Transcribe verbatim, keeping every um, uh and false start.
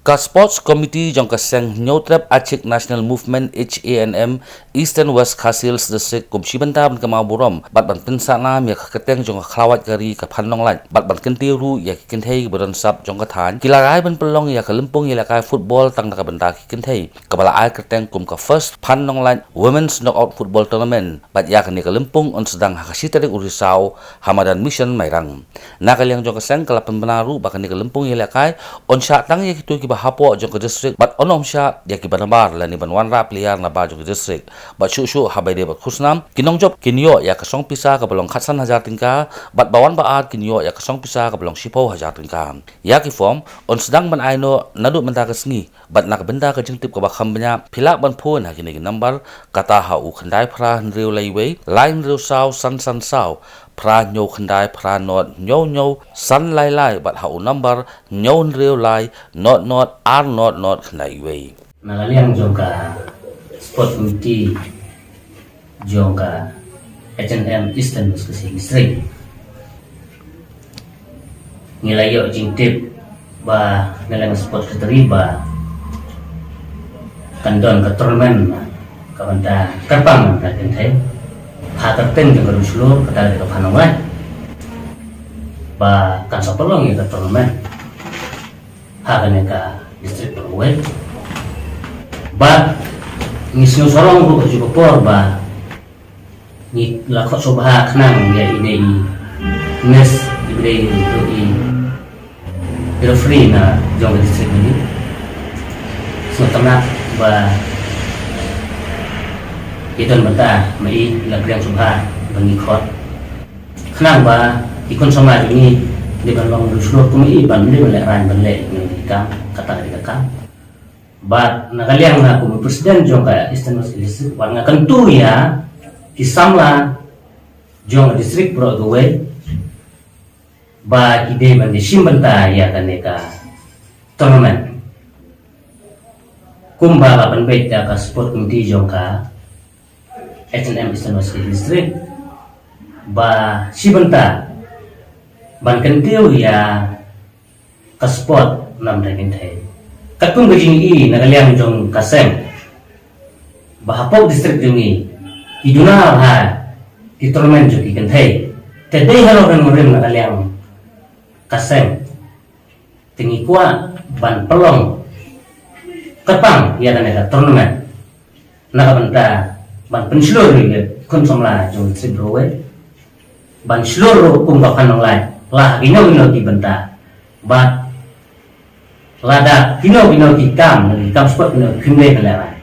Ka Sports Committee jong ka seng Hynñiewtrep Achik National Movement, H A N M, Eastern West Khasi Hills District kum shi bynta ban kynmaw burom bad ban pynsah nam ïa ka kyrteng jong ka khlawait ka ri ka Phan Nonglait bad ban kyntiew ruh ïa ki kynthei ba don sap jong ka thaiñ, ki la rai ban pynlong ïa ka lympung ïalehkai football tang na ka bynta ki kynthei, kaba la ai kyrteng kum ka First Phan Nonglait Women's Knockout Football Tournament. Bad ïa kane ka lympung yn sdang ha ka shi tarik u Risaw ha madan Mission Mairang. Na ka liang jong ka seng ka la pynbna ruh ba kane ka lympung ïalehkai yn shah tang ïa kito kiba hapoh jong ka district bad yn ym shah ïa kiba nabar lane ban wanrah player nabar jong ka district. Bad shuh shuh haba ïadei bad khusnam, ki nongjop kin ïoh ïa ka shong pisa kaba long khatsan hajar tyngka bad ba wan ba ar kin ïoh ïa ka shong pisa kaba long shiphew hajar tyngka. Ïa ki form yn sdang ban ai noh naduh mynta ka sngi. Bad na ka bynta ka jingtip kaba kham bniah, phi lah ban phone ha kine ki number, kata ha u khyndai phra hynriew lai wei, lai hynriew saw san san saw, phra hynñiew khyndai phra not hynñiew hynñiew san lai lai, bad ha u number hynñiew hynriew lai not not ar not not khyndai wei. Na ka liang jong ka Sport Committee jong ka H N M Eastern West Khasi Hills District, ngi la ïoh jingtip ba na liang Sport Secretary ba kan don ka tournament ka bynta kyrpang na kynthei ha ka kyrteng jong ka Dushlur, kata ka Phan Nonglait, ba kan sa pynlong ïa ka tournament ha kane ka district Brawei. Bad ngi sngew sarong ruh ha kajuh ka por ba ngi la khot sngewbha khnang ïa ine i Miss, i ba dei ruh i referee na jong ka district ngi. Sngewtynnat ba i don bynta ma i, la pdiang sngewbha ba ngi khot. Khnang ba ki khun samla jong ngi dei ban long Dushlur kum i, ban dei ban lehraiñ ban leh ïa ki kam, kata ka dei ka kam. Bad na ka liang nga kum u president jong ka Eastern West District, wat nga kyntu ïa ki samla jong ka district baroh kawei ba ki dei ban ïashim bynta ïa kane ka tournament. Kumba la pynbeit da ka Sport Committee jong ka H N M Eastern West District, ba shi bynta ban kyntiew ïa ka sport na bynta kynthei. Katkum ka jingïohi na ka liang jong ka seng, ba hapoh district jong ngi ki duna ha ki tournament jong ki kynthei, te dei halor ka nongrim na ka liang ka seng. Te ngi kwah ban pynlong kyrpang ïa kane ka tournament na ka bynta ban pynshlur ïa ki khun samla jong ka district Brawei, ban shlur ruh kum ka Phan Nonglait la ha kino kino ki bynta, bad lada kino kino ki kam, ki kam sport kino ki khyndiat kane.